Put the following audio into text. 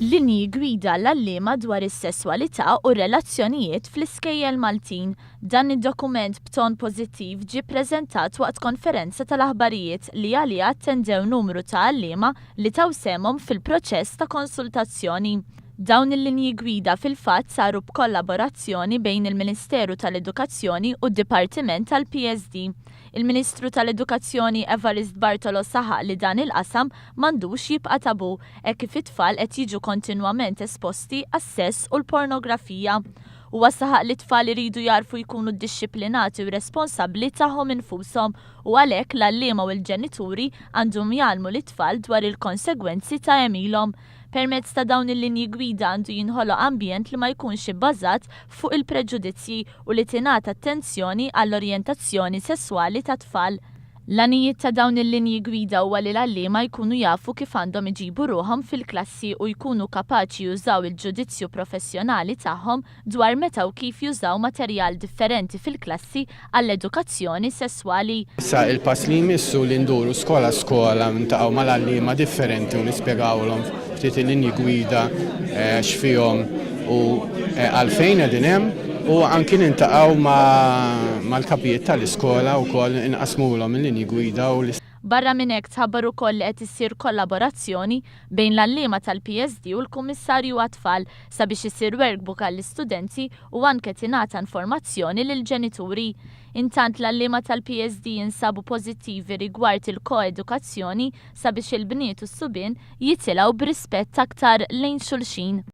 Linji gwida għall-għalliema dwar is-sesswalità u r-relazzjonijiet fl-iskejjel Maltin. Dan id-dokument b'ton pożittiv ġie ppreżentat waqt konferenza tal-aħbarijiet li għaliha attendew numru ta' għalliema li taw sehemhom fil-proċess ta' konsultazzjoni. Dawn il-linji gwida fil-fatt saru b'kollaborazzjoni bejn il-Ministeru tal-Edukazzjoni u d-Dipartiment tal-PSD. Il-Ministru tal-Edukazzjoni Evarist Bartolo saħaq li dan il-qasam m'għandux jibqa' tabù hekk kif it-tfal qed jiġu kontinwament esposti għas-sess u l-pornografija. Huwa saħaq li t-tfal iridu jagħrfu jkunu ddixxiplinati u responsabbli tagħhom infushom u għalhekk l-għalliema u l-ġenituri għandhom jgħallmu lit-tfal dwar il-konsegwenzi ta' għemilhom. Permezz ta' dawn il-linji gwida għandu jinħoloq ambjent li ma jkunx ibbażat fuq il-preġudizzji u li tingħata attenzjoni għall-orjentazzjoni sesswali tat-tfal. L-għanijiet ta' dawn il-linji gwida huwa li l-għalliema jkunu jafu kif għandhom iġibu ruħhom fil-klassi u jkunu kapaċi jużaw il-ġudizzju professjonali tagħhom dwar meta u kif jużaw materjal differenti fil-klassi għall-edukazzjoni sesswali. Issa il-pass li jmiss hu li nduru skola skola, niltaqgħu mal-għalliema differenti u nispjegawlhom ftit il-linji gwida x'fihom u għalfejn qegħdin hemm u anki niltaqgħu mal-kapijiet tal-iskola wkoll inqassmulhom il-linji gwida u Barra minn hekk tħabbar ukoll li qed issir kollaborazzjoni bejn l-għalliema tal-PSD u l-Kummissarju għat-Tfal sabiex isir workbook għall-istudenti u anke tingħata informazzjoni lill-ġenituri. Intant l-għalliema tal-PSD jinsabu pożittivi rigward il-koedukazzjoni sabiex il-bniet u s-subien jitilgħu b'rispett aktar lejn xulxin.